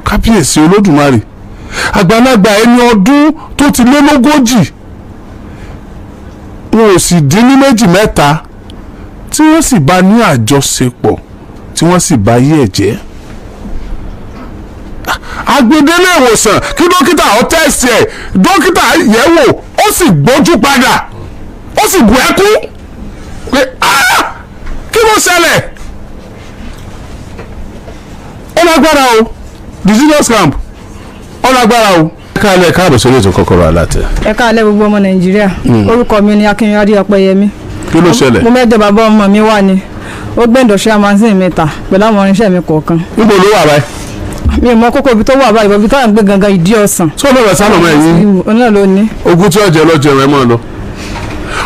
Kábíyèsí Olódùmarè, àgbàlagbà ẹni ọdún tó ti lé lógójì, wọn ò sì dín ní méjì mẹ́ta tí wọ́n sì bá ní àjọṣepọ̀, tí wọ́n sì bá yí ẹ̀jẹ̀. Agbedele ìwòsàn kí dókítà ó test ẹ̀, dókítà yẹ̀ wò, ó sì gbójú padà, ó sì bù ẹkún pé, "Ah, kí ló ṣẹlẹ̀?" Ó lágbára o. The Jesus Camp, ó lágbára o. Ẹ káàlẹ́, káàbọ̀ sórí ètò Kọ́kọ́rọ́ Alátẹ. Ẹ káàlẹ́, gbogbo ọmọ Nàìjíríà. Orúkọ mi ni Akínyàdé Ọpẹ́yẹmí. Kí ló ṣẹlẹ̀? Mo mẹ́jọ bàbá ọmọ mi wà ní ó gbé industrial machine mi ta pẹ̀lú àwọn irinṣẹ́ mi kọ̀ọ̀kan. Níbo ló wà báyìí? Mi ò mọ kókó ibi tó wà báyìí, ibi tó wà ń gbé gangan, ìdí ọ̀sán. Sọ lọ́rọ̀ sálọ̀ mọ́ ẹ̀yìn? Òun náà ló ní. Ogun tí ọ̀jẹ̀ lọ́jẹ̀ rẹ̀ mọ́ lọ.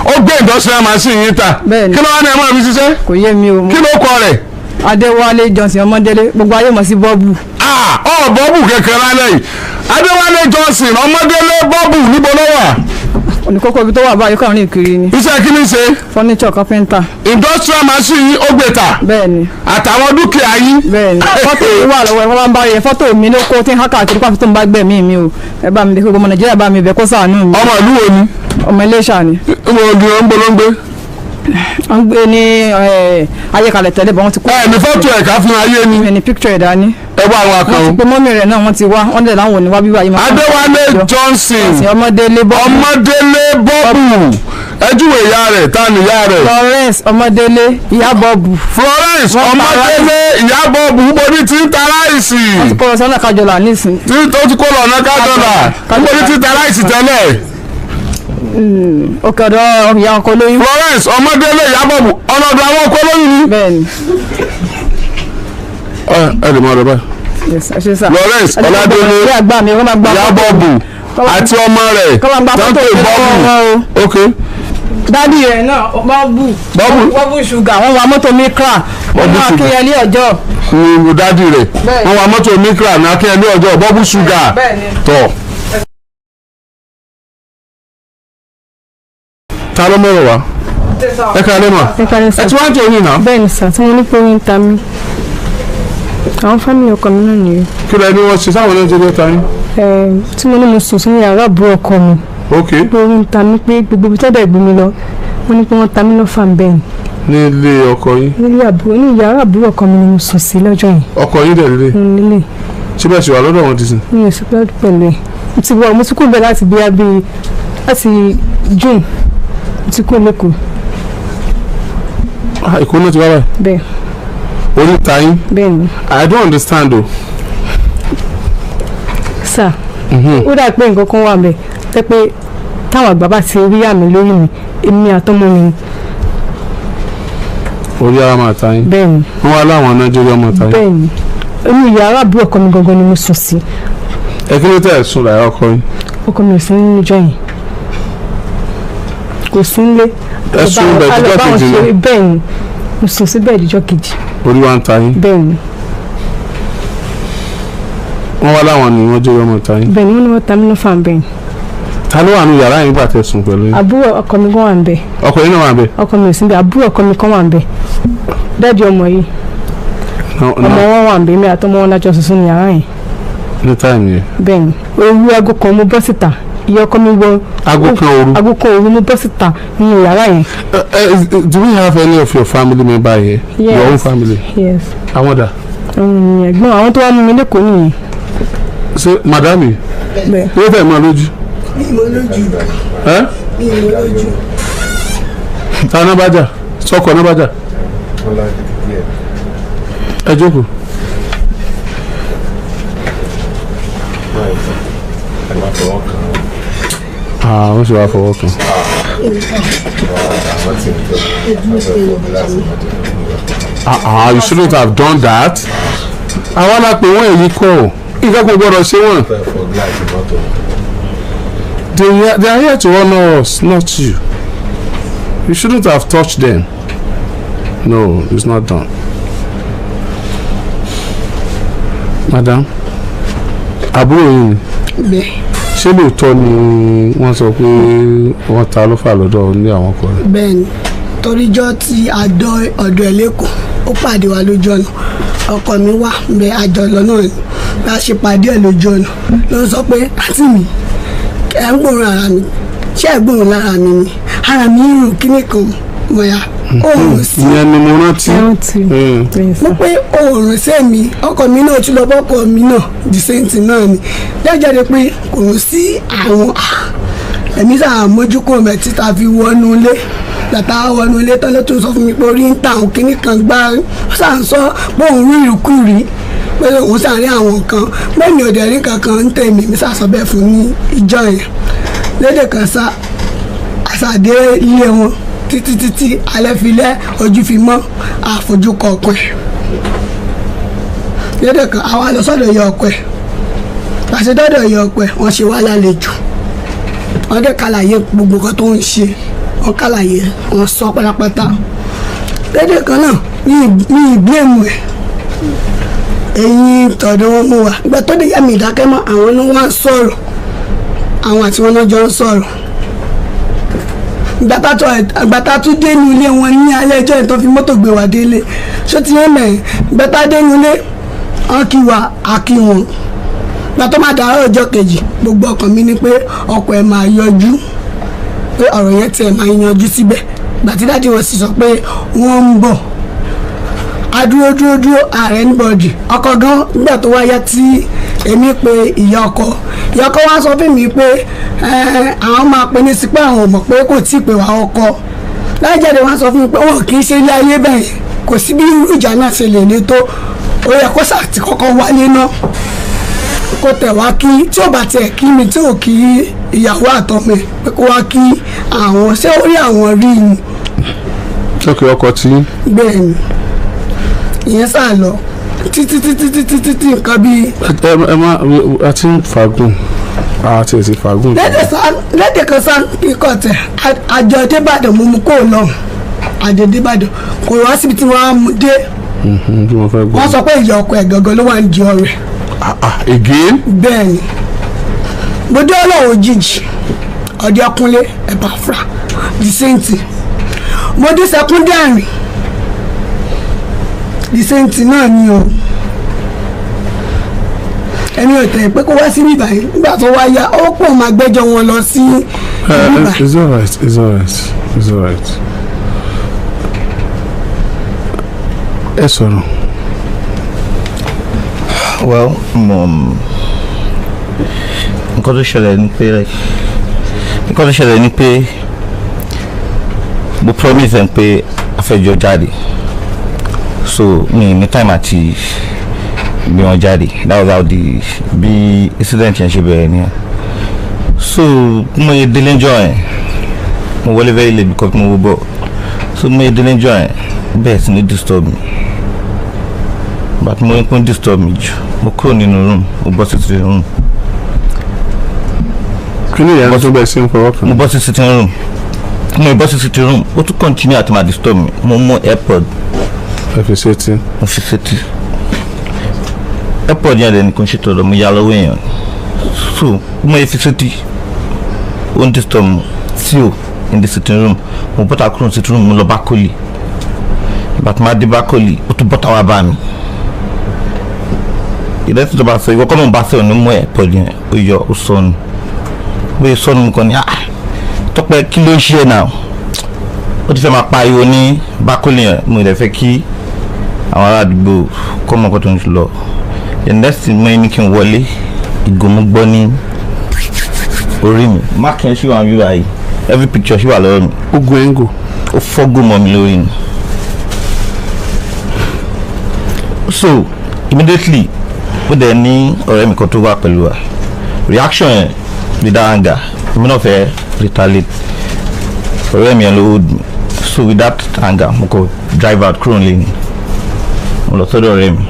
Ó gbé industrial machine yín ta? Bẹ́ẹ̀ni. Kí ló wá ní ẹ máa fi ṣiṣẹ́? Kò yé mi o. Kí ló kọ rẹ̀? Adéwálé Johnson Ọmọdélé, gbogbo ayé mọ̀ sí Bọ́ọ̀bù. Ọ̀ Bọ́ọ̀bù kẹ̀kẹ́ lálẹ́ yìí. Adéwálé Johnson Ọmọdélé Bọ́ọ̀bù, níbo ló wà? Òní kókó ibi tó wà báyìí, kàn rìn kiri ni. Iṣẹ́ kí ni ṣe? Furniture carpenter. Industrial machine yín, ó gbé ta? Bẹ́ẹ̀ni. Àtàwọn dúkìá yín? Bẹ́ẹ̀ni, fọ́tò mi wà lọ́wọ́ ẹ̀, wọ́n bá ń bá yẹ fọ́tò mi ló kó tí ń hákà kiri pàfi tó ń bá gbẹ̀mí mi o. Ẹ bá mi bẹ̀, kí gbogbo ọmọ Nàìjíríà bá mi bẹ̀, kó ṣàánú mi. Ọmọ ìlú wo ni? Ọmọ Iléṣà ni. Ọmọ ìlú ń bọ̀ ló ń gbé? Wọ́n ń gbé ní Ayékalẹ̀ tẹ́lẹ̀ bọ́, wọ́n ti kú. Ẹ ní fọ́tò ẹ̀ka fún ayé ni? Mi ní picture ẹ̀ dání. Ẹ wá àwọn akàn. Wọ́n ti pe mọ́mì rẹ̀ náà, wọ́n ti wá, wọ́n dẹ̀ láwọn ò ní wá bíbá yìí. Adéwálé Johnson Ọmọdélé Bọ́ọ̀bù. Ọmọdélé Bọ́ọ̀bù. Ẹjúwe ìyá rẹ̀, ta ni ìyá rẹ̀? Florence Ọmọdélé, ìyá Bọ́ọ̀bù. Florence Wọ́n ta. Ọmọdélé, ìyá Bọ́ọ̀bù. Níbo ní ti ń ta ráìsì? Wọ́n ti kó lọ sọ́nà Kájọlà nísìn. Tí ó ti kó lọ ọ̀nà Kájọlà. Níbo ní ti ń ta ráìsì tẹ́lẹ̀? Òkè ọ̀dọ̀ ìyá ọkọ lóyún. Florence Ọmọdélé, ìyá Bọ́ọ̀bù, ọ̀nà ọ̀dọ̀ àwọn ọkọ lóyún ni. Bẹ́ẹ̀ni. Ẹ lè máa lọ báyìí. Yes, ẹ ṣe sà. Florence Ọládélé, ìyá àgbà mi, wọ́n máa gba ìyá Bọ́ọ̀bù àti ọmọ rẹ̀ kọ́ máa gba tó ń fọ́tò pè mi lọ́wọ́ Bọ́ọ̀bù. wọn o. Ok. Daddy rẹ̀ náà, Bọ́ọ̀bù. Bọ́ọ̀bù. Bọ́ọ̀bù ṣùgà, wọ́n wa mọ́tò Micra. Wọ́n Bọ́ọ̀bù máa Sugar. Akínyẹlé ọjọ́. Ní daddy rẹ̀? Bẹ́ẹ̀ni. Wọ́n wa mọ́tò Micra ní Akínyẹlé ọjọ́, Bọ́ọ̀bù ṣúgà. Bẹ́ẹ̀ni. Tọ̀. Ta ló mọ̀rọ̀ wá? Ẹ káalẹ́ mà. Ẹ káalẹ́ sà. Ẹ ti wá ń jẹ òní náà. Bẹ́ẹ̀ ni sà, tí mo ní pé orí ń ta mí. Àwọn family ọkọ mi náà nìyẹn. Kí lẹ ní wọ́n ṣe sáwọn náà jẹ́ ta yín? Ẹ tí mo ní mo sùn sínú yàrá àbúrò ọkọ mi pé orí ń ta mí, pé gbogbo ibi tọ́dọ̀ ìgbé mi lọ, wọ́n ní pé wọ́n ta mí lọ́fà bẹ́ẹ̀ Ní ilé ọkọ yín? ni. Nílé àbúrò, ní yàrá àbúrò ọkọ mi ni mo sùn sí lọ́jọ́ yẹn. Ọkọ yín dẹ̀ lélẹ̀? Mo nílé. Ṣé bẹ́ẹ̀ ṣe wà lọ́dọ̀ wọn ti sìn? Mi ò sí pẹ̀lú ẹ̀. Mo ti wọ, mo ti kú bẹ́ẹ̀ láti bíi abí láti June, mo ti kú lẹ́kọ̀ọ́. Ah, Èkó náà ti wá báyìí? Bẹ́ẹ̀. Orí ta yín? Bẹ́ẹ̀ ni. I don't understand o. Sà, ó dà pé nǹkan kan wà bẹ́ẹ̀ tẹ́ pé táwọn àgbà bá ti rí àmì lórí mi, èmi àtọmọ mi. Orí ara máa ta yín? Bẹ́ẹ̀ ni. Wọ́n wá láwọn Nàìjíríà máa ta yín? Bẹ́ẹ̀ ni, inú yàrá àbúrò ọkọ mi gangan ni mo sùn sí. Ẹ kí ló tẹ̀ ẹ̀ sùn láyà ọkọ yín? Ọkọ mi ò sí nínú ìjọ yẹn, kò sí nílé. Ẹ sùn bẹ̀ díjọ́ Báwọn kejì ṣe ni? Bẹ́ẹ̀ ni, mo sùn síbẹ̀ díjọ́ kejì. Orí wa ń ta yín? Bẹ́ẹ̀ ni. Wọ́n wá láwọn ni wọ́n jẹ́ ọmọ ta yín? Bẹ́ẹ̀ ni, wọ́n ní wọ́n ta mí lọ́fà bẹ́ẹ̀ ni. Ta ló wà nù yàrá yín gbà tẹ̀ sùn pẹ̀lú yín? Àbúrò ọkọ mi kan wà ń bẹ̀. Ọkọ yín náà wà bẹ́ẹ̀? Ọkọ mi ò sí bẹ̀, àbúrò ọkọ mi kan wà ń bẹ̀, daddy ọmọ yìí. Ọmọ wọn wà ń bẹ̀, mi àtọmọ wọn lájọ sùn sínú yàrá yẹn. Ní time yẹn? Bẹ́ẹ̀ ni. Òru, aago 1 mo bọ́ síta, ìyá ọkọ mi wọ. Aago 1 òru? Aago 1 òru mo bọ́ síta nínú yàrá yẹn. Do we have any of your family member here? Yes. Your own family? Yes. Àwọn dà? Àwọn ènìyàn ẹ̀gbọ́n, àwọn tó wá mú mi lẹ́kọ̀ọ́ nìyẹn. Ṣé madam? Bẹ́ẹ̀. Yóò fẹ́ mọ́ lójú. Mi mọ lójú. Ẹ́? Mi mọ lójú. Ta náà bá jà? Sọkọ náà bá jà? Ẹ jókòó. Ah, wọ́n sì wá fọwọ́ kan. Ah ah, you shouldn't have done that. Àwa la pè wọ́n, èyí kọ́ ọ̀. Nǹkan kò gbọ́dọ̀ ṣe wọ́n. They are here to honour us, not you. You shouldn't have touched them. No, it's not done. Madam, àbúrò yìí ni? Bẹ́ẹ̀. Ṣé lóòótọ́ ni wọ́n sọ pé wọ́n ta ló fà lọ́dọ̀ ní àwọn ọkọ rẹ̀? Bẹ́ẹ̀ ni, toríjọ́ tí a dọ́ ọ̀dọ̀ ẹ̀ lẹ́kọ̀ọ́, ó pàdé wa lójú ọ̀nà. Ọkọ mi wà bẹ àjọlọ náà ni bá a ṣe pàdé ẹ̀ lójú ọ̀nà ló ń sọ pé àǹtí mi, ẹ̀ ń gbóòórùn ara mi, ṣé ẹ̀ gbóòórùn lára mi ni? Ara mi ń rùn kíní kan mọ̀ya òòrùn sí. Ìyẹn ni mo rántí. Rántí. Mo pé òòrùn sẹ́mi, ọkọ mi náà tún lọ bọ́kọ mi náà, the same thing náà ni lẹ́jọ́de pé kò rùn sí àwọn. Ẹ̀mí sáà mójúkò mẹ́ títa fi wọnú ilé. Tàtà wọnú ilé tán ló tún sọ fún mi pé orí ń ta òun, kíní kan gbá, ó sà ń sọ pé òun rí ìrìkúrí, pé òun sàrí àwọn kan bẹ́ẹ̀ ni òdẹ̀ rí kankan ń tẹ̀mí mi, sà sọ bẹ́ẹ̀ fún ní ìjọ yẹn. Lédè kan sá àṣàdé ilé wọn títí títí alẹ́ fi lẹ́, ojú fi mọ́, àfojú kọ̀ọ̀kan ẹ̀. Lédè kan àwa lọ sọ́dọ̀ ìyá ọkọ ẹ̀. Pàṣẹ dọ́dọ̀ ìyá ọkọ ẹ̀, wọ́n ṣe wá lálejò, wọ́n dẹ̀ kàlàyé gbogbo nǹkan tó ń ṣe, wọ́n kàlàyé, wọ́n sọ pátápátá. Lédè kan náà ní ìbílẹ̀mù ẹ̀ ẹ̀yìn tọ̀dọ̀ wọn mú wa. Ìgbà tó dé yá mi ìdákẹ́ mọ́, àwọn ni wọ́n ń sọ̀rọ̀, àwọn àti wọn náà jọ ń sọ̀rọ̀. Ìgbà tá tún dé inú ilé wọn ní alẹ́ ẹjọ́ yẹn tó fi mọ́tò gbé wa délé, ṣó ti yẹn mẹ́rin. Ìgbà tá dé inú ilé, wọn kí wa, a kí wọn. Ìgbà tó máa dàárọ̀ ọjọ́ kejì, gbogbo ọkàn mi ni pé ọkọ ẹ̀ máa yọjú, pé ọ̀rọ̀ yẹn tiẹ̀ máa yanjú síbẹ̀. Ìgbà tí dáàdi wọn sì sọ pé wọ́n ń bọ̀, a dúró dúró dúró, ààrẹ níbọ̀dì ọkọ gan. Nígbà tó wáyá tí èmi pe ìyá ọkọ, ìyá ọkọ wá sọ fún mi pé àwọn máa pe ní sí pé àwọn ò mọ̀ pé kò tí ì pè wá. Ọkọ láìjáde wá sọ fún mi pé wọn kì í ṣe ilé ayé bẹ́ẹ̀, kò sí bí irú ìjà náà ṣe lè le tó, ó yẹ kó sàtì kọ́kọ́ wálé náà, kó tẹ̀ wá kí, tí ò bá tiẹ̀ kí mi, tí ò kí ìyàwó àtọmọ ẹ̀, pé kó wá kí àwọn, ṣé ó rí àwọn rí ni? Ṣókè ọkọ tí. Bẹ́ẹ̀ ni, ìyẹn sá lọ títí títí títí títí nǹkan bíi. Ẹ má a ti ń fagùn, a ti ti fagùn. Lédè kan sá kíkọ tẹ àjọ débàdàn, mo mú kó lọ àjọ débàdàn, kò wá síbi tí wọ́n á mú dé. Bí mo fẹ́ gbọ́. Wọ́n sọ pé ìyá ọkọ ẹ̀ gangan ló wà ń di ọ̀rẹ́. Again. Bẹ́ẹ̀ ni, mo dé ọlọ́run òjijì ọdẹ ọkúnlé ẹ̀bàfra, the same thing. Mo dé secondary, the same thing náà ni o. Ẹni ò tẹ̀ pé kó wá sí bíbá yìí. Nígbà tó wá yá, ó pọ̀ máa gbẹ́jọ́ wọn lọ sí bíbá. It's alright, it's alright, it's alright. Ẹ sọ̀rọ̀. Well, nǹkan tó ṣẹlẹ̀ ni pé, like, nǹkan tó ṣẹlẹ̀ ni pé mo promise ẹ̀ pé a fẹ́ jọ jáde, so mi ní time àti gbé wọn jáde. That was how the bí incident yẹn ṣe bẹ̀rẹ̀ nìyẹn. So mo yẹ délé njọ́ yẹn, mo wọlé very late because mo wọ bọ̀. So mo yẹ délé njọ́ yẹn, bẹ́ẹ̀ sì ni disturb me, but mo ń kún disturb mi jù, mo kúrò nínú room, mo bọ́ sí sitting room. Kí ni ìyẹn tó bẹ̀ sí ń fọwọ́ kàn? Mo bọ́ sí sitting room, mo bọ́ sí sitting room, ó tún continue àti máa disturb mi. Mo mú airpod. Ẹ fi sétí. Mo fi sétí. Airpod yẹn lẹ́nu kò ń ṣètò ọ̀dọ̀ mo yá lọ́wọ́ èèyàn. So mo yẹ fi sétí, ó ń disturb mi still in the sitting room. Mo bọ́ta kúrò ní sitting room, mo lọ bákólì. Ìgbà tí máa dé bákólì, ó tún bọ́ta wá bá mi. Ìrẹsì tó bá sọ, ìwọ kọ́ ló ń bá sọ̀rọ̀ ní mú airpod yẹn, ó yọ, ó sọnù. Bóyá sọnù nǹkan ni, ah, Tọ́pẹ́, kí ló ń ṣe náà? Ó ti fẹ́ máa pariwo ní bákólì yẹn. Mo lè fẹ́ kí àwọn ará àdúgbò kọ́ mọ̀ nǹkan tó ń lọ. The next thing, mo ní kí n wọlé, ìgò mo gbọ́ ní orí mi. Mark yẹn ṣì wà níbí báyìí, every picture ṣì wà lọ́wọ́ mi. Ó gun ẹ̀ngò. Ó fọ́gò mọ́ mi lórí ni. So immediately, ó dẹ̀ ní ọ̀rẹ́ mi kan tó wà pẹ̀lú wa. Reaction yẹn, with that anger, èmi náà fẹ́ retaliate. Ọ̀rẹ́ mi yẹn ló hold me. So with that anger, mo kò drive out kúrò nílé ni, mo lọ sọ́dọ̀ ọ̀rẹ́ mi.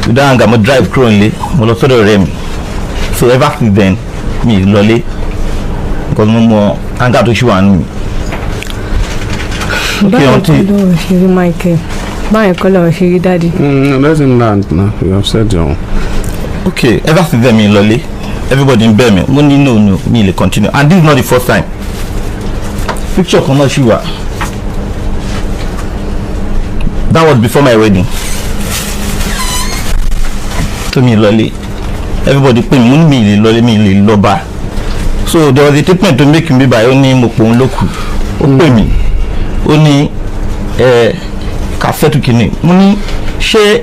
With that anger, mo drive kúrò nílé, mo lọ sọ́dọ̀ ọ̀rẹ́ mi. So ever since then, mi ì lọlé because mo mọ anger tó ṣì wà nù mí. Báyìí kọ́ lọ́rọ̀ ṣe rí, Michael, báyìí kọ́ lọ́rọ̀ ṣe rí, daddy. Let him land now. You have said your own. Okay, ever since then, mi ì lọlé. Everybody ń bẹ̀ mí, mo ní no, no, mi ì lè continue. And this is not the first time. Picture kan náà ṣì wà. That was before my wedding. Tó mi lọlé, everybody pè mí, mo ní mi lè lọlé, mi lè lọ bá. So there was a statement to make me by, ó ní mo pòun lókù. Ó pè mí, ó ní ẹ ká settle kìíní. Mo ní ṣé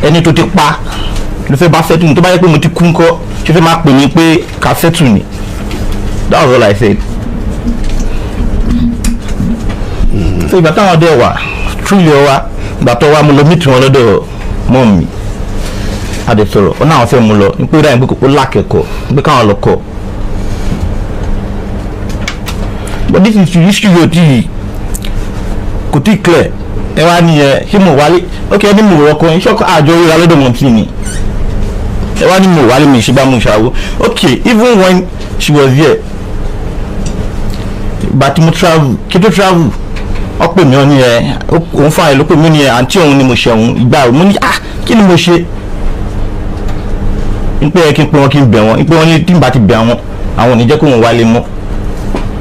ẹni tó ti pa ló fẹ́ bá settle ni? Tó bá yẹ pé mo ti kú ńkọ́, ṣé fẹ́ máa pè mí pé ká settle ni? That was all I said. So ìgbà táwọn dẹ̀ wà truly wa, ìgbà tó wá, mo lọ meet wọn lọ́dọ̀ mọ́ mi, a dẹ̀ sọ̀rọ̀. Ó náà fẹ́ mu lọ ní pé ó dáhùn pé ó lákẹ̀kọ̀ọ́ pé káwọn lọ kọ́. But this is issue yóò tí kò tí clear. Ẹ wá ní ẹ ṣé mo wálé? Ok, ẹni mo rọkọ yín ṣọkọ àjọ ríra lọ́dọ̀ mọ̀ sí ni. Ẹ wá ní mo wálé, mi ṣe bá mo ṣàwó. Ok, even when she was here, ìgbà tí mo travel, kí tó travel, ó pè mí, ó ní ẹ òun fún àyè ló pè mí, ní ẹ àǹtí òun ni mo ṣe òun ìgbà. Mo ní, "Ah, kí ni mo ṣe?" N pé ẹ kí n pé wọn, kí n bẹ̀ wọ́n, n pé wọ́n ní tí n bá ti bẹ̀ wọ́n, àwọn ò ní jẹ́ kó wọn wálé mọ́.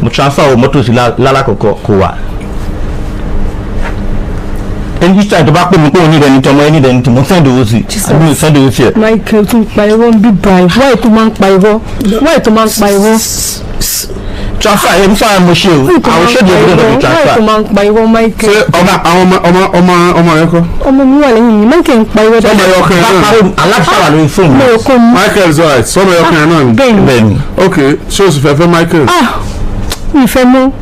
Mo transfer owó mọ́tò sí lálàkọ̀kọ́, kò wá. Ẹni each time tó bá pè mí pé òun ní ìdẹni tí ọmọ ẹni ìdẹni tí mo send owó sí, àbí mo send owó sí ẹ. Michael tún pa irọ́ ń bí báyìí. Wáyé tó máa ń pa irọ́? Wáyé tó máa ń pa irọ́? Transfer ẹ nípa mo ṣe o. Wáyé tó I will máa show ń the pa evidence of irọ́? the Wáyé tó transfer. máa ń pa irọ́, Ṣé Michael? ọmọ àwọn ọmọ rẹ kọ́? Ọmọ mi wà lẹ́yìn mi. Michael ń pa irọ́. Sọmọ ẹyọ kan náà? Aláṣà wà lórí fóònù. Mo rò kó mi. Michael is alright. Sọmọ ẹyọ kan náà ni? Bẹ́ẹ̀ ni. Bẹ́ẹ̀ni. Ok, ṣé o sì fẹ́ fẹ́ Michael? Ah, mi fẹ́ mú.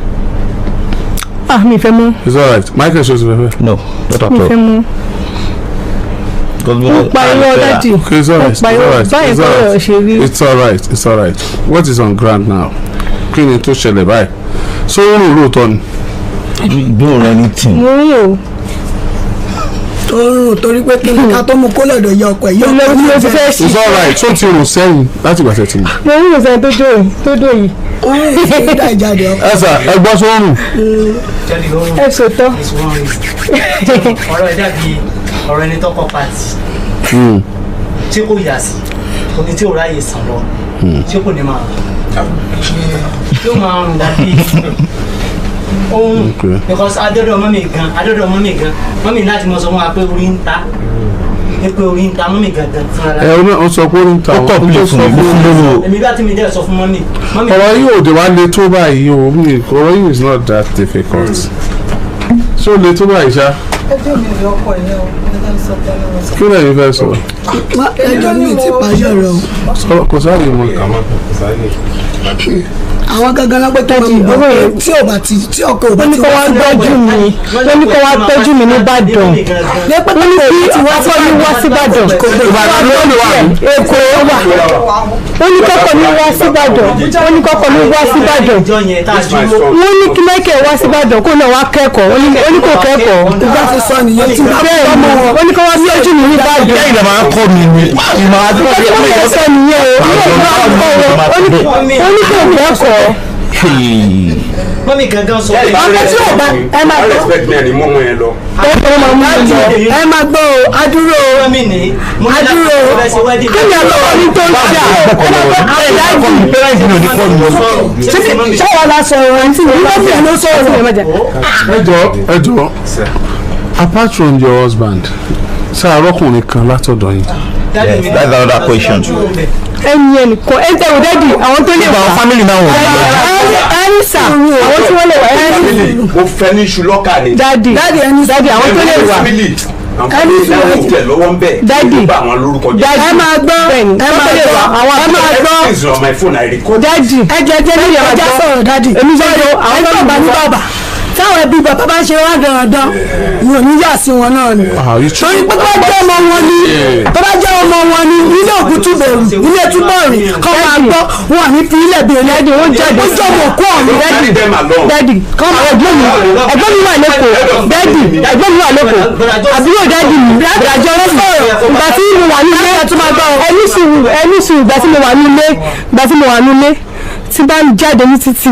Ah, mi fẹ́ mú. It's alright. Michael, ṣé o sì fẹ́ fẹ́? No, not at Mi all. fẹ́ mú. Because Ó pa irọ́, daddy. Okay, it's alright. Ó pa It's irọ́. alright. Báyìí It's kọ́ ọ̀rọ̀ alright. ṣe rí. It's alright. It's alright. What is on ground now? Kí ni tó ṣẹlẹ̀ báyìí? Ṣé ó rùn lóòótọ́ ni? Don't anything. Mo rí o. Tó ń rùn torí pé kí ni, ká tó mú kó lọ́dọ̀ yọ ọkọ ẹ̀ yọ Ilé ọkọ tí ní mo ti ìfẹ́. fẹ́ ṣí. It's alright. Ṣó ti rùn sẹ́yìn láti ìgbà tẹ̀ ti mọ̀? Mo rí òsèǹ tó dò yìí tó dò yìí. Wọ́n rìn sí ìdá ìjáde ọkọ. Ẹ sà, ẹ gbọ́, ṣó rùn? Jẹ́bi ó Ẹ sòtọ́. is one reason. Ọ̀rọ̀ ẹ̀ dàbí ọ̀rọ̀ ẹni tọkọ pàtì tí kò yà sí omi tí ò ráyè sàn lọ, tí kò ní máa tí ó máa rùn dàbí ohun. Because adọ́dọ̀ mọ́mì gan, adọ́dọ̀ mọ́mì gan, mọ́mì láti mọ sọ fún wa pé orí ń ta, pé orí ń ta mọ́mì gangan fúnra Ẹ ọ náà ó sọ pé ó ń ta. Ó kọ̀ fún mi, mo fún lówó. Èmi bá tí mi dẹ́ sọ fún mọ́mì, mọ́mì. Ọ̀rọ̀ yìí ò dé wá le tó báyìí o. Mi ọ̀rọ̀ yìí is not that difficult. Ṣé ó le tó báyìí ṣá? Ẹjọ́ mi lè ọkọ ìyẹn o, ẹjọ́ mi sọ tẹ́lẹ̀ wọn sọ. Kí lẹ́yìn fẹ́ sọ? Ẹjọ́ mi ti parí ọ̀rọ̀ o. Sọ̀rọ̀, kò sáré mọ́. Àwọn gangan lápẹ́ tó máa ń bọ̀ tí ò bá ti tí ọkọ ò bá Wọ́n ní ti kó wá gbọ́jú mi, wọ́n ní kó wá tọ́jú mi nìbàdàn. Lẹ́pẹ́ Wọ́n ní kí ọkọ mi wá síbàdàn. Ìbàdàn ló lè wà ní. Èkó wà. Wọ́n ní kọ́kọ́ mi wá síbàdàn, wọ́n ní kọ́kọ́ mi wá síbàdàn. Ìjọ yẹn tá a dúró. Wọ́n ní kí Michael wá síbàdàn kó náà wá kẹ́kọ̀ọ́. Ó ní kò kẹ́kọ̀ọ́. Ìgbà ti sọ nìyẹn tí bá Bẹ́ẹ̀ ni, wọ́n ní kó wá tọ́jú mi nìbàdàn. Lẹ́yìn náà máa ń kọ́ mi ni ìmọ̀ àti Ó ní kò sọ nìyẹn o, ó ní kò kẹ́kọ̀ọ́. Mọ́mì gangan sọ. Ọkọ tí ò bá ẹ máa gbọ́. Respect me, ẹni mú ọmọ yẹn lọ. Ó máa mú mi lọ. Ẹ máa gbọ́ o, adúró o. Mọ́mì ní mo ní láti Adúró o. fẹ́ ṣe wedding. Kí ni àlọ́ ní tó ń jà? Parents mi ò ní kọ́ mi. Ṣé wàá la sọ̀rọ̀ àǹtí mi? Nígbà tí ẹ̀ ló sọ̀rọ̀. Ẹ jọ, ẹ jọ, apart from your husband, ṣé arọ́kùnrin kan látọ̀dọ̀ yín? Yes, that's another question. Ẹni ẹnìkan ẹ tẹ wò, daddy, àwọn tó lè Àwọn wà. family náà wọ̀. Ẹni sà, àwọn tí wọ́n lè wà, ẹni. Mo fẹ́ ní iṣu lọ́kà ni. Daddy, daddy, àwọn tó lè wà. Family, àwọn family náà ò tẹ̀ lọ́wọ́ ń bẹ̀. Daddy. Ó bá àwọn lórúkọ jẹ́. Daddy, Ẹ máa gbọ́, bẹ́ẹ̀ni, ẹ máa tó lè wà, gbọ́, àwọn ẹ máa gbọ́. Things on my phone, I record. Daddy, Ẹ jẹ́ jẹ́ ní ẹja sọ̀rọ̀, daddy. Èmi sọ yọ àwọn Ẹni tó tó bá ní wà. bàbá, táwọn ẹbí bàbá bá ń ṣe wá dandan, mi ò ní yà sí wọn náà ni. Ah, you Torí pé tó bá jẹ́ ọmọ wọn ni, tó bá jẹ́ ọmọ wọn ni, ilé òkú túbọ̀ rù, ilé túbọ̀ rìn kọ́ máa gbọ́ wọn ní fi ilẹ̀ bí Daddy, wọ́n jáde. Ó jẹ́ ọmọ òkú ọ̀run. Carry them along. Daddy, àwọn ẹ̀gbọ́n mi, ẹ̀gbọ́n mi wà lẹ́kọ̀ọ́. Daddy, ẹ̀gbọ́n mi wà lẹ́kọ̀ọ́, àbúrò daddy mi ìdájọ́ sọ̀rọ̀. Ìgbà tí mo wà nílé, ẹni sùúrù, ẹni sùúrù. Ìgbà tí mo wà nílé, ìgbà tí mo wà nílé, tí bá ń jáde ní títì,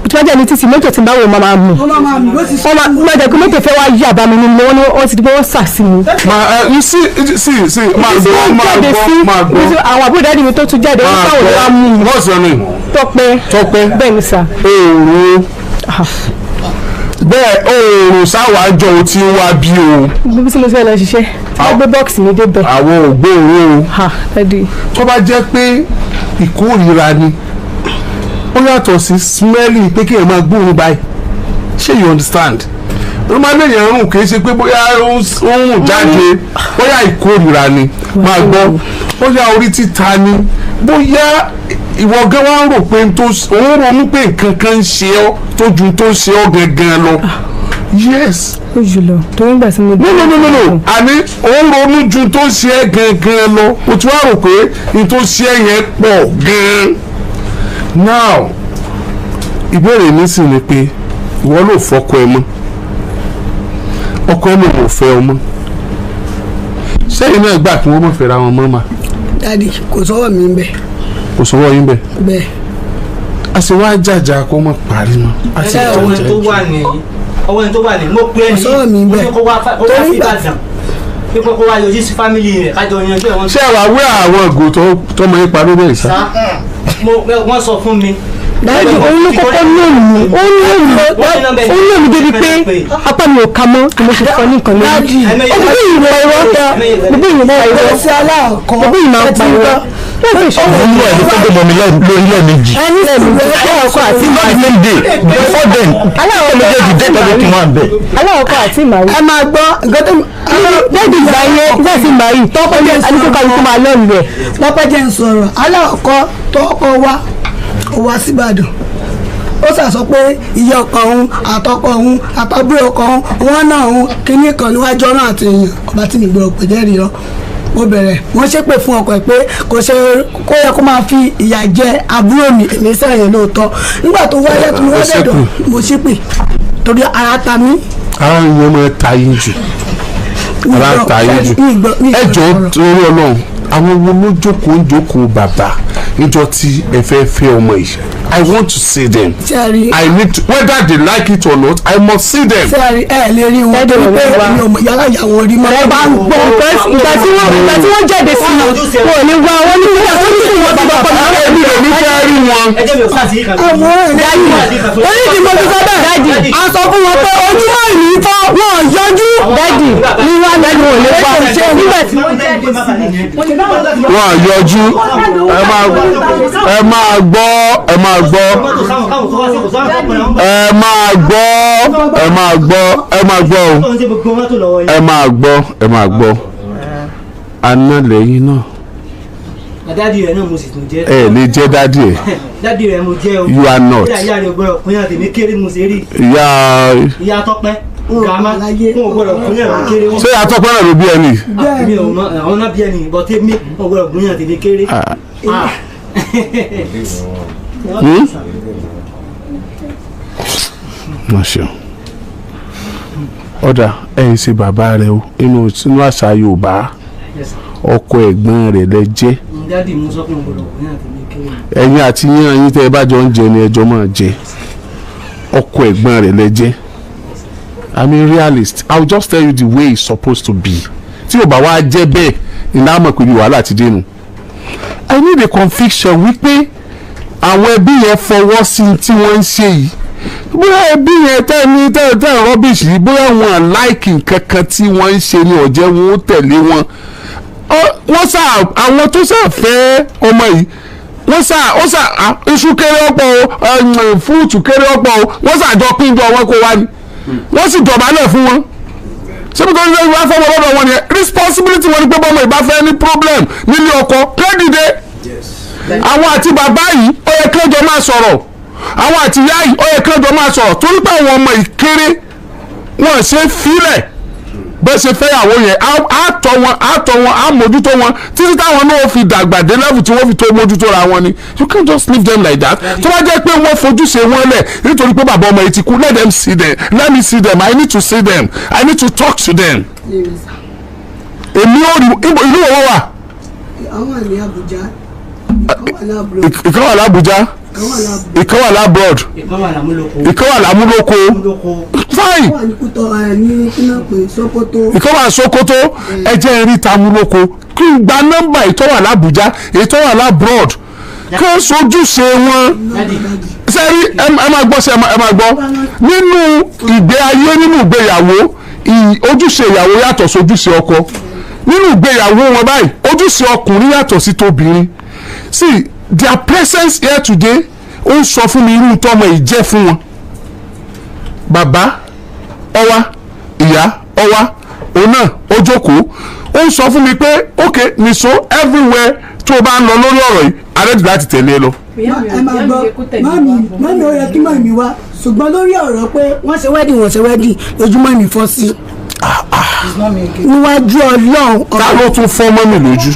tí wọ́n jáde ní títì, mọ́tò tí ń bá wò máa mú Wọ́n máa mú ló ti sọ. wọ́n máa gbọ́dọ̀ pé mọ́tò fẹ́ wá yí àbá mi nínú wọn ni wọ́n ti di pé wọ́n sà sí mi. Ma you see, see, see, máa Tí gbọ́, wọ́n máa jáde gbọ́, sí máa gbọ́. àwọn àbúrò daddy mi tó tún jáde, wọ́n Máa sáwọn wá mú mi. gbọ́. What's your name? Tọ́pẹ́. Tọ́pẹ́. Bẹ́ẹ̀ ni sà. Èrò. Bẹ́ẹ̀ oòrùn sáwájọ o ti ń wá bí o. Bí tí mo fẹ́ lọ ṣiṣẹ́, wọ́n gbé bọ́ọ̀sì mi débẹ̀. Àwọn ògbóòrò o. Ha, daddy. Tó bá jẹ́ pé ìkórìíra ni, ó yàtọ̀ sí smelling pé kéèyàn máa gbóòórùn báyìí. Ṣé you understand? Ó máa lè yẹn rùn, kì í ṣe pé bóyá ó ń rùn jáde, bóyá ìkórìíra ni. Máa gbọ́, bóyá orí títa ni, bóyá ìwọ gan wá ń rò pé òun ronú pé nǹkan kan ń ṣe ọ́ tó ju tó ń ṣe ọ́ gangan lọ. Yes. Ó jù lọ, torí ìgbà tí mo. No, no, no, no, no. Àní òun ronú ju tó ń ṣe ẹ́ gangan lọ. O ti wá rò pé n tó ṣe ẹ́ yẹn pọ̀ gan-an. Now, ìbéèrè mi sì ni pé ìwọ ló fọkọ ẹ mọ́, ọkọ ẹ ló mọ̀ fẹ́ ọ mọ́, sẹ́yìn náà gbà kí wọ́n mọ̀ fẹ́ra wọn mọ́ mà? Daddy, kò sọ́wọ́ mi ń bẹ̀. Kò sọ́wọ́ yín bẹ̀. Bẹ́ẹ̀. A sì wá jàjà kó mọ̀ parí mọ́. A sì Ẹ ọwọ́ ẹni tó wà ní, ọwọ́ ẹni tó wà ní, mo pè é Kò sọ́wọ́ mi ń ní, mo bẹ̀. ní kó wá sí Ìbàdàn, pé kó wá yọjú sí family rẹ̀, kájọ yanjú ẹ̀ wọ́n. Ṣé wàá wé àwọn ìgò tó mọ ipa lórí ẹ̀ sá? Sá mo, wọ́n sọ fún mi. Daddy, òun ló kọ́kọ́ lò mí, ó lò mí, ó lò mí débi pé apá mi ò ka mọ́ ni mo ṣe fọ́ ní nǹkan lórí. Ó bí ìwọ irọ́, bí ìwọ irọ́, Sí aláàkọ́. bí ìmọ̀ pa irọ́. Mo mú ẹ̀ ní kókó mọ́ mi lórí lẹ́ẹ̀mejì. Aláwọ̀kọ́ àti Not the same day, before then, aláwọ̀ méjèèjì date everything wà bẹ́ẹ̀. Aláwọ̀kọ́ àti ìmàrí. Ẹ máa gbọ́ nǹkan tó. Daddy, ìgbà yẹn, ìgbà tí màrí, tọ́pọ̀ jẹ́ àníkókàlùkù máa lọ́ọ̀lù rẹ̀. Lọ́pẹ́ jẹ́ ń sọ̀rọ̀. Aláàkọ́ tọ́kọ wá, ó wá síbàdàn, ó sàsọ pé ìyá ọkọ òun àtọkọ òun àtàbúrò ọkọ òun wọn náà òun kínní kan níwájú ọ̀nà àti èèyàn ọba tí mi gbọ́dọ̀ pè jẹ́rìí lọ. Mo bẹ̀rẹ̀, wọ́n ṣépè fún ọkọ ẹ̀ pé kò ṣe kó yẹ kó máa fi ìyà jẹ àbúrò mi. Èmi sẹ́yìn lóòótọ́, nígbà tó wáyé tó wá dẹ̀dọ̀, mo ṣépè torí ara ta mí. Ara yẹn máa ta yín jù, ara ta yín jù. Ẹ jọ̀ọ́, torí Ọlọ́run, àwọn wo ló jókòó ń jókòó bàbá níjọ́ tí ẹ fẹ́ fẹ́ ọmọ yìí? I want to see them. Sẹ́ẹ̀rì. I need to, whether they like it or not, I must see them. Sẹ́ẹ̀rì, ẹ lè rí wọn torí pé mi ò mọ yàrá ìyàwó rí mọ́. Ẹ bá ń gbọ́, ìgbà tí wọ́n jáde sí i, wọn ò ní wá wọn ní ìgbà tó ní sí wọn ti gbọ́ pọ̀. Èmi lè ní fẹ́ rí wọn. Ẹ jẹ́ mi ò sáà sí ìkànnì. Àwọn ọ̀rẹ́ onídìí mo fi sọ bẹ́ẹ̀, a sọ fún wọn pé ojúmọ́ ìlú fọ́, wọn ò yọjú. Daddy, ní wá lẹ́nu ò lè wá nígbà tí wọ́n jáde sí i. Wọn à yọjú. Ẹ máa gbọ́, ẹ máa gbọ́, ẹ máa gbọ́, ẹ máa gbọ́, ẹ máa gbọ́ o, ẹ máa gbọ́, ẹ máa gbọ́. Aná lẹ́yìn náà. Daddy rẹ̀ náà mo sì tún jẹ́. Ẹ lè jẹ́ daddy ẹ̀. Daddy rẹ̀ mo jẹ́ o. You are not. Kódà ìyá rẹ̀ ò gbọ́dọ̀ kúnyàn tèmi kéré mo ṣe rí. Ìyá? Ìyá Tọ́pẹ́ gàmá, wọn ò gbọ́dọ̀ kúnyàn mi kéré wọn. Ṣé ìyá Tọ́pẹ́ náà ló bí ẹni? Mi ò mọ àwọn náà bí ẹni bọ́ tèmi, wọn ò gbọ́dọ̀ kúnyàn tèmi kéré. Ah. Hmm? Má ṣeun. Ọ̀dà, ẹ̀yin ṣe bàbá rẹ o, inú sínú àṣà Yorùbá, Yes, sir. ọkọ ẹ̀gbọ́n rẹ̀ lẹ jẹ́. Daddy, mo sọ pé wọn ò gbọ́dọ̀ kúnyàn tèmi kéré. Ẹ̀yin àti yín yín tẹ́ ẹ bá jọ ń jẹ ni ẹjọ́ máa jẹ. Ọkọ ẹ̀gbọ́n rẹ̀ lẹ jẹ́. I'm a realist. I will just tell you the way it's supposed to be. Tí ò bá wá jẹ́ bẹ́ẹ̀, ìlànà mọ̀ pé wàhálà ti dé nu. I need a conviction wípé àwọn ẹbí yẹn fọwọ́ sí tí wọ́n ń ṣe yìí. Bóyá ẹbí yẹn tẹ́ ní tẹ́ tẹ́ rubbish yìí, bóyá wọn like nǹkan kan tí wọ́n ń ṣe ní ọ̀jẹ̀ wọn ó tẹ̀lé wọn. Wọ́n sà, àwọn tó sà fẹ́ ọmọ yìí, wọ́n sà ó sà iṣu kéré ọ̀pọ̀ o, fúrúùtù kéré ọ̀pọ̀ o, wọ́n sà jọ pín jọ wọn kó wá ni, wọ́n sì dọ̀bálẹ̀ fún wọn. Ṣé bí kò ní wá fọwọ́ lọ́dọ̀ wọn ni responsibility wọn ni pé bọ́mọ ìbá fẹ́ ní problem nílé ọkọ kẹ́dìdé, àwọn àti bàbá yìí ó yẹ kí wọ́n jọ máa sọ̀rọ̀, àwọn àti ìyá yìí ó yẹ kí wọ́n jọ máa sọ̀rọ̀, torí pé àwọn ọmọ ìkéré wọn ṣe fílẹ̀ bẹ́ẹ̀ ṣe fẹ́yàwó yẹn, á tọ́ wọn, á tọ́ wọn, á mójútó wọn títí táwọn náà fi dàgbà dé level tí wọ́n fi tó mójútó ra wọn ni. You can't just leave them like that. Tó bá jẹ́ pé wọ́n fojúṣe wọn lẹ̀ nítorí pé bàbá ọmọ yìí ti kú, let them see them, let me see them. I need to see them, I need to talk to them. Èmi ò rí ìlú wo wà? Àwọn wà ní Abuja, ìkan wà ní abroad. Ìkan wà l'Abuja. Ìkan wà l'abroad. Ìkan wà l'abroad. Ìkan wà lámúlòkó. Ìkan wà lámúlòkó. Lámúlòkó. Fine. Ìkan wà ní Kútọ ẹ ní kíná pé Sókótó. Ìkan wà Sókótó. Ẹ jẹ́ n rí tamúlòkó, kí n gba nọ́mbà ètò wà l'Abuja, ètò wà l'abroad, Kí sojúṣe wọn sẹ́rí, ẹ máa gbọ́ sí, ẹ máa gbọ́. Nínú ìgbé ayé, nínú ìgbéyàwó, ojúṣe ìyàwó yàtọ̀ sójúṣe ọkọ. Nínú ìgbéyàwó wọn báyìí, ojúṣe ọkùnrin yàtọ̀ sí tóbìnrin. See, their presence here today, ó ń sọ fún mi irú tọmọ yìí jẹ́ fún wọn. Bàbá ọwá, ìyá ọwá, òun náà ó jókòó, ó ń sọ fún mi pé ok, nìṣó everywhere tó o bá ń lọ lórí ọ̀rọ̀ yìí, arẹ́dì láti tẹ̀lé e lọ. Ẹ máa gbọ́, mummy, mummy, ó yẹ kí mummy wá, ṣùgbọ́n lórí ọ̀rọ̀ pé wọ́n ṣe wedding, wọ́n ṣe wedding, lójúmọ́ mi fọ́ sí níwájú Ọlọ́run. Ta ló tún fọ́ mummy lójú?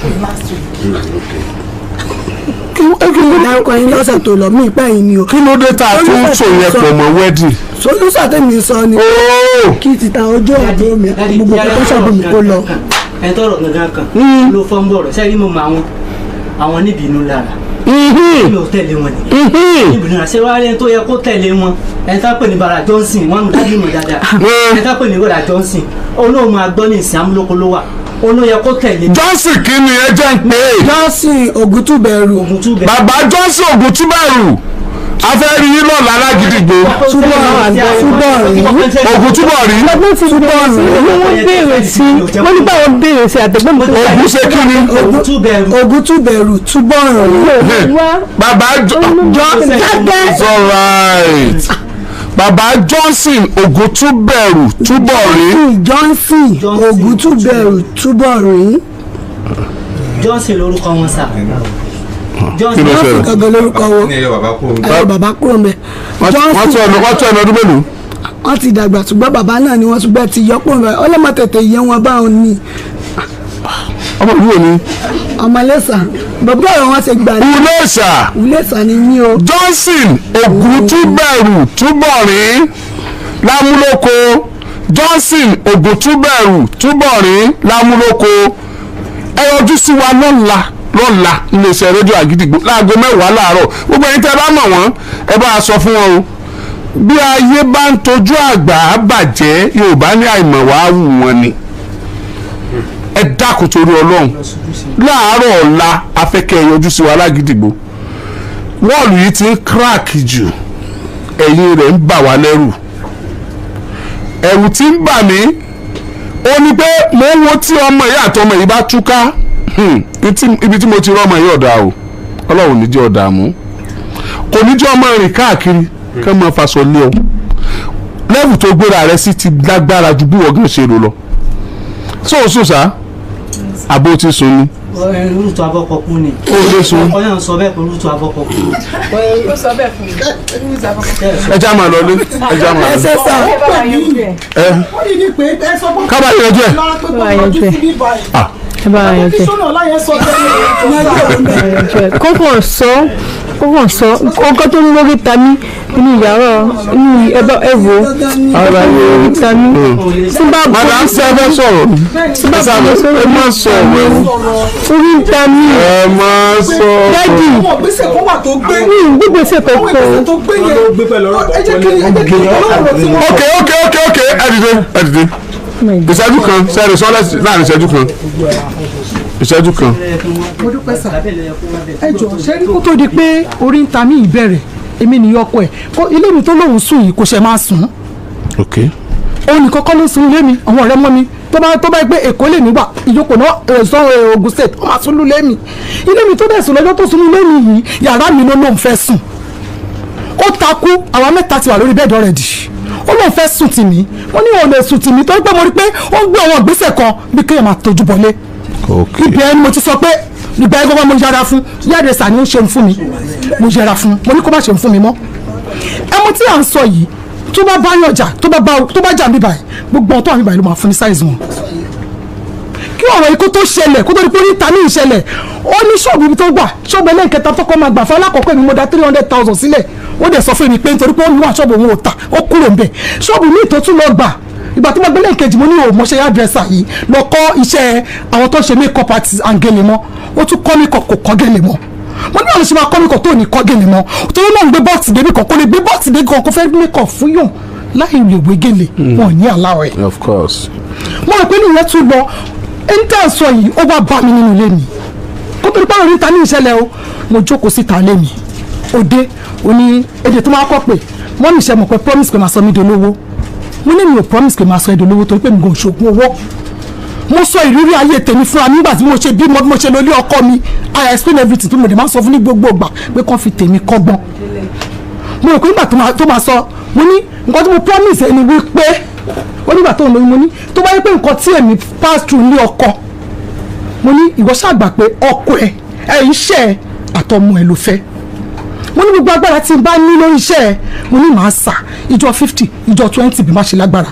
Dárúkọ yín lọ́sẹ̀ tó lọ, mí ìpẹ́ yìí ni o. Kí ló dé tá a tún sọ yẹn pọ̀ mọ́ wedding? Solúsà tèmi sọ ni kí ti ta ojú àbúrò mi, gbogbo kókó ṣàbò mi kó lọ. Ẹ tọrọ gangan kan ló fọ́n bọ̀ rẹ̀ sẹ́yìn, mo mọ àwọn níbi inú lára mi ò tẹ̀lé wọn ni níbi inú lára. Ṣé wàá rí ẹni tó yẹ kó tẹ̀lé wọn? Ẹni tá pè ní Bara Johnson, wọn mú dájú mọ̀ dáadáa. Ẹni tá pè ní Bara Johnson, olóhùn máa gbọ́ ní ìsìn amúlòkó ló wà, olóyè kó tẹ̀lé. Johnson kí ni ẹ jẹ́ ń pè é? Johnson Ògúntúbẹ̀rù. Ògúntúbẹ̀rù. Bàbá Johnson Ògúntúbẹ̀rù, a fẹ́ rí yín lọ́la lágídígbò. Ògúntúbọ̀ rí. Lọ́gbọ́n ti bẹ̀rẹ̀ sí wọ́n béèrè sí, wọ́n ní báwọn béèrè sí àtẹ̀gbọ́n mi tó Ògún ṣe kí ni? Ògúntúbẹ̀rù. Ògúntúbẹ̀rù túbọ̀ rìn. Wá. Bàbá Johnson, it's alright, bàbá Johnson Ògúntúbẹ̀rù túbọ̀ rí. Johnson Ògúntúbẹ̀rù túbọ̀ rìn. Johnson lórúkọ wọn sà. Kí ló Johnson. ṣẹlẹ̀? Gangan lórúkọ wọn. Ní ẹyọ bàbá kúrò ń bẹ. Ẹ̀rọ bàbá kúrò mẹ́. Wọ́n tún ẹnu ọdún mélòó? Wọ́n ti dàgbà, ṣùgbọ́n bàbá náà ni wọ́n, ṣùgbọ́n ti yọ kúrò mẹ́, ọlọ́mọ tètè yẹ wọn báwọn ni. Ọmọ ìlú wo ni? Ọmọlẹ́sà bàbá ọ̀rọ̀ wọn ṣe gbà ní. Iléṣà. Iléṣà ni mí o. Johnson Ògúntúbẹ̀rù túbọ̀rín lámúlòkó. Johnson Ògúntúbẹ̀rù túbọ̀rín lámúlòkó, ẹ yọjú sí wa lọ́la lọ́la iléeṣẹ́ rédíò Àgídìgbò láago 10 láàárọ̀. Gbogbo ẹ̀yin tẹ́ ẹ bá mọ̀ wọ́n, ẹ bá a sọ fún wọn o. Bí ayé bá ń tojú àgbà bàjẹ́, Yorùbá ní àìmọ̀ wàá wù wọ́n ni. Ẹ dákun torí Ọlọ́run, láàárọ̀ ọ̀la, afẹ́kẹ́ ẹ yọjú sí wa lágídìgbò. Wall yìí ti ń crack jù, ẹ̀yìn rẹ̀ ń bà wá lẹ́rù. Ẹ̀rù tí ń bà mí ó ní pé mò ń wo tí ọmọ yìí àtọmọ yìí bá túká. Ibi tí mo ti rí ọmọ yìí ọ̀dà o. Ọlọ́run ní jẹ́ ọ̀dà mú, kò ní jẹ́ ọmọ rìn káàkiri kí wọ́n máa faṣọ lé ọ. Level tó gbéra rẹ sí ti lágbára ju bí wọ́n gàn ṣe rò lọ. Sóòsùn sá, àbó ti sùn ni? Rúùtù abọ́kọ̀ kú ni. Ó lè sùn. Ọkọ náà sọ bẹ́ẹ̀ pé rúùtù abọ́kọ̀ kú. Ó sọ bẹ́ẹ̀ fún mi. Ẹ já máa lọ lé, ẹ já máa lọ. Ẹsẹ̀ sà. Ẹ Ó ní ní pé ẹ sọ pé kábàá yẹn jẹ. lára pé kó yọjú sí bíbá yìí. Ah. Ẹ bá yanjú ẹ. Kọmíṣánná láyé sọ tẹ́lẹ̀. Kókò sọ, kókò sọ ọkọ tó ń lórí ta mí inú yàrá inú ẹbọ ẹ wò Ara ó ta mí tí bá bọ́. Madam, ṣe ẹ fẹ́ sọ̀rọ̀? Tí bá bọ́ sórí. Ẹ má sọ̀rọ̀. Orí ń ta mí. Ẹ má sọ̀rọ̀. Daddy. Àwọn ìgbésẹ̀ kan wà tó gbé. Mi ì gbégbèsè Àwọn kankan. ìgbésẹ̀ tó gbé yẹn, ẹ jẹ́ kí ẹ jẹ́ kí ọlọ́run tí wọ́n. Ok, ẹ dìde, ẹ dìde. Ìṣẹ́jú kan sẹ́ẹ̀rì sọ́lẹ̀ láàrin ìṣẹ́jú kan, ìṣẹ́jú kan. Mo dúpẹ́ sà. Ẹ jọ, ṣe rí, kó tó di pé orí ń ta mí ìbẹ̀rẹ̀, èmi nìyí ọkọ ẹ̀ kó ilé mi tó lóun sùn yìí, kò ṣe máa sùn. Òun nìkan kọ́ ló sun ilé mi, àwọn ọ̀rẹ́ mọ́ mi tó bá gbé Èkó lè nígbà ìjókòó náà ẹ̀sán Ògùn State, ó máa sún lulẹ̀ mi, ilé mi tó dẹ̀ sùn. Lọ́jọ́ tó sùn ilé mi yìí, yàrá mi ló lóun fẹ́ sùn. Ó takú, àwa mẹ́ta ti wà lórí bed already, ó lóun fẹ́ sùn tì mí. Mo ní òun lè sùn tì mí, torí pé mo rí pé ó ń gbé àwọn ìgbésẹ̀ kan bí kéèyàn máa tójú bọlé. Ibi ẹni mo ti sọ pé ìgbà ẹgbẹ́ mo yẹra fún yàrá ni ó ṣe fún mi. Mo yẹra fún, mo ní kó má ṣe fún mi mọ́. Ẹmu tí à ń sọ yìí, tó bá bá yànjà, tó bá jà mí báyìí, gbogbo ọ̀tọ̀ àmì báyìí ló máa fún ní size wọn. Kí ọ̀rọ̀ yìí kó tó ṣẹlẹ̀, kó tó di pé oríta ní ìṣẹ̀lẹ̀, ó ní ṣọ́ọ̀bù ibi tó gbà, ṣọ́ọ̀bù ẹlẹ́ǹkẹta tó kọ́ máa gbà fún alákọ̀ọ́kọ́, èmi mo da 300,000 sílẹ̀. Ó dẹ̀ sọ fún mi pé nítorí pé ó ní wà ṣọ́ọ̀bù òun ò tà, ó kúrò ńbẹ̀. Ṣọ́ọ̀bù mi tó tún lọ gbà, ìgbà tó máa gbé lẹ́ǹkejì, mo ní òun mọṣẹ́ hairdresser yìí lọ kọ́ iṣẹ́ àwọn tó ń ṣe make up artist and gèlè mọ́. Ó tún kọ́ make up, kò kọ́ gèlè mọ́. Mo ní àwọn ṣe máa kọ́ make up tó ní kọ́ gèlè mọ́, torí náà ń gbé box débi kan, kó lè gbé box débi kan, kó fẹ́ make up fún yàn láì lè wé gèlè, wọn ò ní àláwọ̀ ẹ̀. Of course. Mo rò pé nìyẹn tún lọ. Ẹni tá à ń sọ yìí, ó wá bá mi nínú ilé mi. Kó tó di pàrọ̀ níta ní ìṣẹ̀lẹ̀ o, mo jókòó síta lé mi. Òde òní èdè tó máa kọ́ pé mọ́mì ṣe mọ̀ pé promise pé máa sọ mí dolówó. Mo ní mi ò promise pé máa sọ ẹ́ dolówó torí pé mi kò ṣògùn owó. Mo sọ ìrírí ayé tèmi fúnra nígbà tí mo ṣe bí mo ṣe lórí ọkọ mi. I explain everything tó mo dẹ̀ máa sọ fún ní gbogbo ìgbà pé kàn fi tèmi kọ́gbọ́n. Mo rò pé nígbà tó máa sọ, mo ní nǹkan tí mo promise ẹni wípé ó nígbà tó ń lóyún, mo ní tó bá yẹ pé nǹkan tí èmi pass through ní ọkọ, mo ní ìwọ ṣàgbà pé ọkọ ẹ ẹ iṣẹ́ ẹ àtọmọ ẹ ló fẹ́. Mo ní gbogbo agbára tí n bá ní lórí iṣẹ́ ẹ, mo ní màá sà ìjọ 50 ìjọ 20 bí má ṣe lágbára.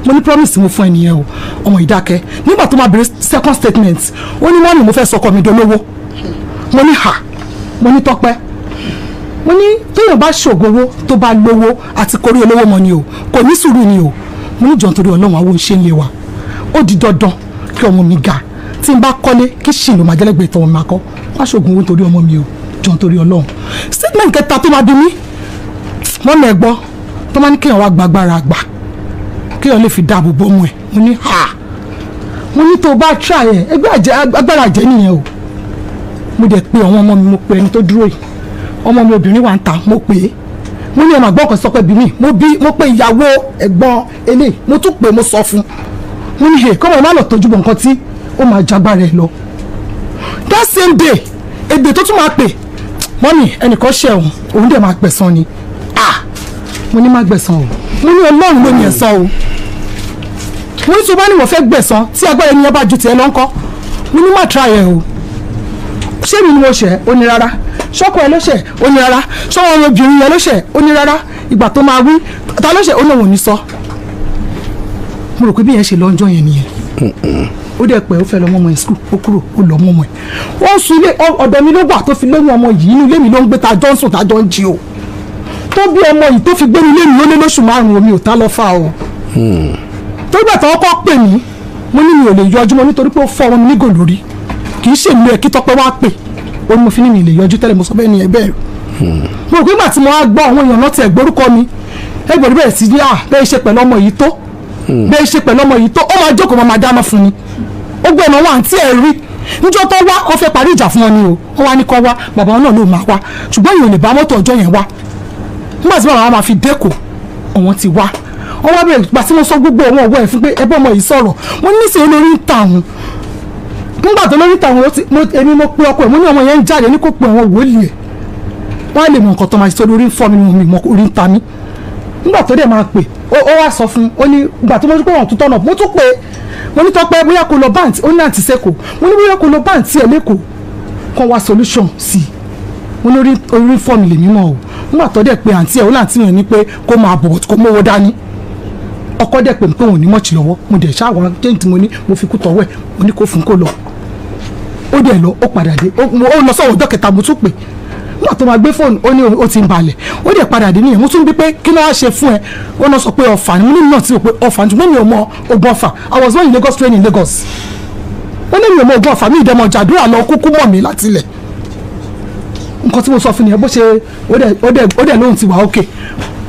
Mo ní promise mo fún ẹnìyẹn o. Ọmọ ìdákẹ́ nígbà tó máa bèrè second statement, ó ní mọ́mì mo fẹ́ sọkọ mi dolówó. Mo ní ha, mo ní Tọ́pẹ́, mo ní tóyàn bá ṣògowó tó bá lówó àti korí olówó mọ́ ni o, kò ní sùúrù ni o. Mo ní jọ̀ọ́ nítorí Ọlọ́run àwọn oṣù ń lé wa, ó di dandan kí ọmọ mi ga, tí n bá kọ́lé kí ṣì ló máa jẹ́lẹ́gbẹ̀ẹ́ tọmọ mi máa kọ́, wá ṣògùn owó nítorí ọmọ mi o, jọ̀ọ́ nítorí Ọlọ́run. Statement kẹta tó máa bí mi, wọ́n mọ̀ ẹ́ gbọ́ tó máa ní kéèyàn wá gbàgbára àgbà kéèyàn lè fi dáàbò bò ọmọ ẹ̀. Mo ní ha, mo ní tó bá try ẹ̀ ẹgbẹ́ agbára àjẹ́ nìyẹn o. Mo dẹ̀ pe àwọn ọmọ mi, mo pe ẹni tó dúró yìí, ọmọ mi obìnrin wà ń ta, mo pè é, mo ní ọmọ àgbọ̀n kan sọ pé bí mi, mo bí mo pe ìyàwó ẹ̀gbọ́n eléyìí, mo tún pè, mo sọ fún, mo ní hè kọ́mọ má lọ tójú bọ̀ nǹkan tí ó máa jagbára ẹ̀ lọ. That same day èdè tó tún máa pè, mọ́mì ẹnìkan ṣẹ̀ òun, òun dẹ̀ máa gbẹ̀san ni. Ah, mo ní má gbẹ̀san o, mo ní Ọlọ́run ló ní ẹ̀san o. Mo ní tó bá ní wọ́n fẹ́ gbẹ̀san tí agbára ẹni yẹn bá ju tiẹ̀ lọ́ńkọ́, mo ní má try ẹ̀ o. Ṣé mi ni mo ṣẹ̀? Ó ní rárá. Ṣọ́kọ ẹ ló ṣẹ̀? Ó ní rárá. Ṣọ́wọ́n ọmọbìnrin yẹn ló ṣẹ̀? Ó ní rárá. Ìgbà tó máa wí ta ló ṣẹ̀? Ó náà ò ní sọ. Mo rò pé bí yẹn ṣe lọ́njọ́ yẹn nìyẹn. Ó dẹ̀ pẹ́ ó fẹ́ lọ mọ́mọ́ ẹ̀ skul, ó kúrò ó lọ mọ́mọ́ ẹ̀. Ó sun ilé ọ̀dọ̀ mi ló wà tó fi lóyún ọmọ yìí, inú ilé mi ló ń gbé ta jọ ń sùn ta jọ ń jí o. Tó bí ọmọ yìí tó fi gbé ní ilé mi ló lé lóṣù 5, omi ò tá lọ fà o. Tó gbà tó kọ́ pè mí, mo ní mi ò lè yọjú mọ́ nítorí pé ó fọ́ ọmọ mi nígò lórí. Kì í ṣe mi ẹ̀ kí Tọ́pẹ́ wá pè, ó ní mo fi ní mi lè yọjú tẹ́lẹ̀, mo sọ bẹ́ẹ̀ ni ẹ bẹ́ẹ̀. Mo rò pé ìgbà tí mo wá gbọ́ àwọn èèyàn náà ti ẹ̀gbórúkọ mi, ẹgbẹ̀rún bẹ̀rẹ̀ sí ní à bẹ́ẹ̀ ṣe pẹ̀lú ọmọ yìí tó, bẹ́ẹ̀ ṣe pẹ̀lú ọmọ yìí tó, ó máa jókòó máa dáná fún ni. Ó gbé ọ̀nà wa àǹtí ẹ̀ rí níjọ́ tó wá, ó fẹ́ parí ìjà fún wọn ni o, ó wá ní kọ́ wá, bàbá wọn náà ló máa wá, ṣùgbọ́n èèyàn ò lè bá mọ́tò ọjọ́ yẹn wá. Nígbà tí bàbá wọn máa fi dẹ́kọ̀, àwọn ti wá, wọ́n wá bẹ̀rẹ̀ gbà tí mo sọ gbogbo àwọn ọ̀wọ́ ẹ̀ fún pé ẹbí ọmọ yìí sọ̀rọ̀, wọ́n ní níṣẹ́ olórí ń ta òun. Nígbà tó lórí tàwọn èmi mo pe ọkọ ẹ̀, mo ní ọmọ yẹn ń jáde ní kó pe àwọn wòlíì ẹ̀, wọ́n á lè mọ nǹkan tó máa ṣe lórí ń fọ́ mi ni mo orí ń ta mí. Nígbà tó dẹ̀ máa pè, ó wá sọ fún ó ní ìgbà tó mọ́jú pé wọ́n tún tọ̀nà, mo tún pè é, mo ní Tọ́pẹ́ bóyá kó lọ báǹtì, ó ní àǹtí sẹ́kọ̀ọ́, mo ní bóyá kó lọ báǹtì ẹ̀ lẹ́kọ̀ọ́ kó wá solution sí i. Mo ní orí fọ́ mi lè mímọ́ o. Nígbà tó dẹ̀ pé àǹtí ẹ̀, ó láǹtí yẹn ní pé kó máa bọ̀ kó mówó dání. Ọkọ dẹ̀ pè mí pé òun ní mọ̀ọ́chì lọ́wọ́, mo dẹ̀ ṣáà jẹ́ǹtì mo ní mo fi kú tọ̀wọ́ ẹ̀, mo ní kó fún kó lọ. Ó dẹ̀ lọ, ó padà dé, ó lọ sọ̀rọ̀ ọjọ́ kẹta, mo tún pè. Nígbà tó máa gbé fóònù, ó ní ó ti ń balẹ̀, ó dẹ̀ padà dé nìyẹn. Mo tún bí pé kí ló wá ṣe fún ẹ, ó náà sọ pé ọ̀fà ni. Mo ní náà ti rò pé ọ̀fà ni, ṣùgbọ́n mi ò mọ ogun ọ̀fà. I was born in Lagos, trained in Lagos. Ó ní mi ò mọ ogun ọ̀fà, mi ìdẹ́mọ̀ jàdúrà lọ kúkú mọ̀ mí láti ilẹ̀. Nǹkan tí mo sọ fún nìyẹn, bó ṣe ó dẹ̀ lóhùn ti wà ókè.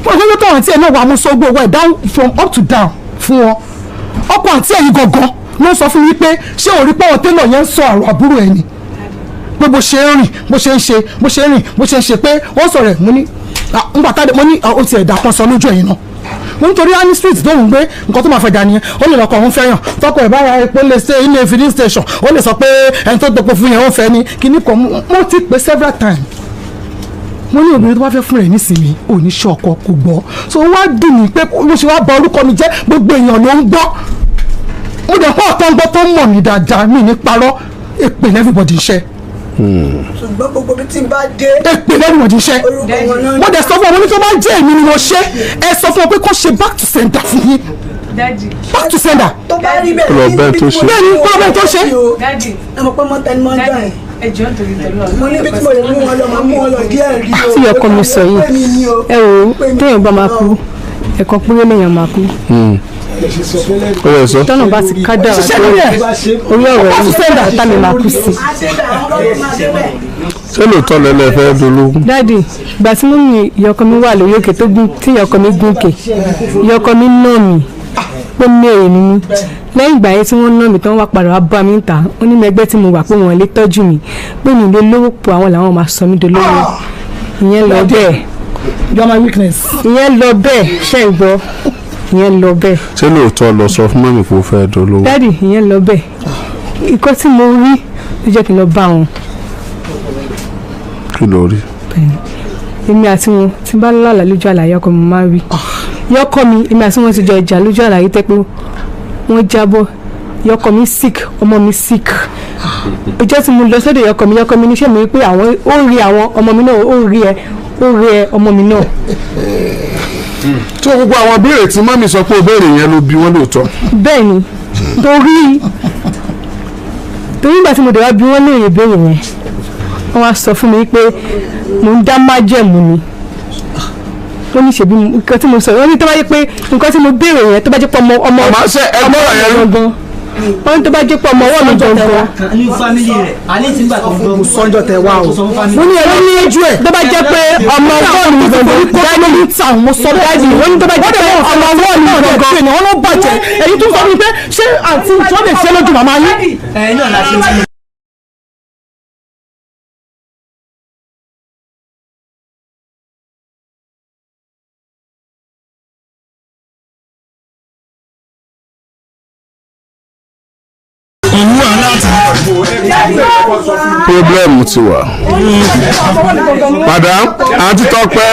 Wọ́n gbé tó àǹtí ẹ̀ náà wà, mo sọ gbogbo ẹ̀ down from up to down fún wọn. Ọkọ àǹtí ẹ̀ yìí gangan ló sọ fún mi pé ṣé o rí pé àwọn télọ̀ yẹn ń sọ ọ̀rọ̀ àbúrò ẹ̀ ni, pé bó ṣe ń rìn bó ṣe ń ṣe bó ṣe ń rìn bó ṣe ń ṣe pé ó sọ̀rọ̀ ẹ̀. Mo ní ngbà tá mo ní ó ti ẹ̀dà kan sọ lójú ẹ̀yìn náà. Mo nítorí ani street tó ń gbé nǹkan tó máa fẹ̀dà nìyẹn, ó lè lọkọ̀ òun fẹ́yàn tọkọ ẹ̀ bá ra epo lè ṣe ilé filling station, ó lè sọ pé ẹni tó gbogbo fún yẹn ó fẹ́ ni kíní kan. Mo ti pè several times, mo ní obìnrin tó bá fẹ́ fún rẹ̀ nísìnyí ò ní ṣe ọkọ kò gbọ́. So ó wá dùn mí pé mo ṣe wá bà orúkọ mi jẹ́, gbogbo èèyàn ló ń gbọ́. Mo dẹ̀ kọ́ ọ̀tọ́ ń gbọ́ tó ń mọ̀ mí dáadáa, mi ní parọ́, èpè everybody ṣe. Ṣùgbọ́n gbogbo bí tí n bá dé, èpè everybody ṣe. Mo dẹ̀ sọ fún ọmọ mi tó bá jẹ́ èmi ni mo ṣe, ẹ sọ fún ọ pé kó ṣe back to sender fún yín. Back to sender. Tó bá rí bẹ́ẹ̀ ní tó ṣe. Bẹ́ẹ̀ ni kó bẹ́ẹ̀ tó ṣe. Ẹ mọ̀ pé mo tẹnu mọ́ ọjọ́ yẹn. Mo níbi tí mo lè mú wọn lọ, máa mú wọn lọ díẹ̀ rí o. Tí ọkọ mi sọ yìí, ẹ wo téèyàn bá máa kú, ẹ̀kọ́ péré lèèyàn máa kú. Tọ́nà bá ti ká dára tó orí ọ̀rọ̀ yìí bàtà mi máa kú sí. Ṣé lóòótọ́ lẹ́lẹ́ fẹ́ dológun? Dáàdì, ìgbà tí mú mi ìyọkọ mi wà lórí òkè tó gún tí ìyọkọ mi gún òkè, ìyọkọ mi nà mí. Pé mẹ́rin ni mí. Lẹ́yìn ìgbà yẹn tí wọ́n ná mi tán, wá padà wá bá mi ń ta. Ó ní ẹgbẹ́ tí mo wà pé wọ́n lè tọ́jú mi, pé mi lè lówó pọ̀, àwọn làwọn máa sọ mí dolówó. Ìyẹn lọ bẹ́ẹ̀. You are my weakness. Ìyẹn lọ bẹ́ẹ̀. Ṣe ń gbọ́? Ìyẹn lọ bẹ́ẹ̀. Ṣé lóòótọ́ lọ sọ fún mummy kó fẹ́ dolówó? Daddy, ìyẹn lọ bẹ́ẹ̀. Ìkọ́ tí mo rí ló jẹ́ kí n lọ bá wọn. Kí ló rí? Èmi àti wọn tí bá lálàá lójú àlàyé, ọkọ mi máa ń rí yọkọ mi. Èmi àti wọn ti jọ ìjà lójú àlàyé tẹ́ pé wọ́n jábọ́. Yọkọ mi sick, ọmọ mi sick. Ọjọ́ tí mo lọ sọ́dọ̀ yọkọ mi, yọkọ mi níṣẹ́ mi pé àwọn ó rí àwọn ọmọ mi náà, ó rí ẹ, ó rí ẹ, ọmọ mi náà. Tó gbogbo àwọn béèrè tí mummy sọ pé ó béèrè yẹn ló bí wọ́n lóòótọ́? Bẹ́ẹ̀ ni, torí ìgbà tí mo dẹ̀ wá bí wọ́n léèrè béèrè yẹn, wọ́n wá sọ fún mi pé mò ń dá májẹ̀mú ni. Wọ́n ní ṣèbí nǹkan tí mo sọ, wọ́n ní tó bá jẹ́ pé nǹkan tí mo béèrè yẹn, tó bá jẹ́ pé ọmọ ọmọ ọmọ gangan, wọ́n ní tó bá jẹ́ pé ọmọ ọwọ́ mi gangan. Ní family rẹ̀ àní tí ń gbà tó ń gbọ́. Sọ́njọ́ tẹ wá o. Mo ní ẹ̀rọ ní ojú ẹ̀ tó bá jẹ́ pé ọmọ ọwọ́ mi gangan, dájú ní tàwọn mo sọ. Dájú, wọ́n ní tó bá jẹ́ pé ọmọ ọwọ́ mi gangan. Wọ́n ló bàjẹ́. Èyí tún sọ fún mi pé ṣé àǹtí tí wọ́n lè ṣe lójú màmá yín. Ẹ náà la ṣe ti. Problem ti wà, madam, àǹtí Tọ́pẹ́.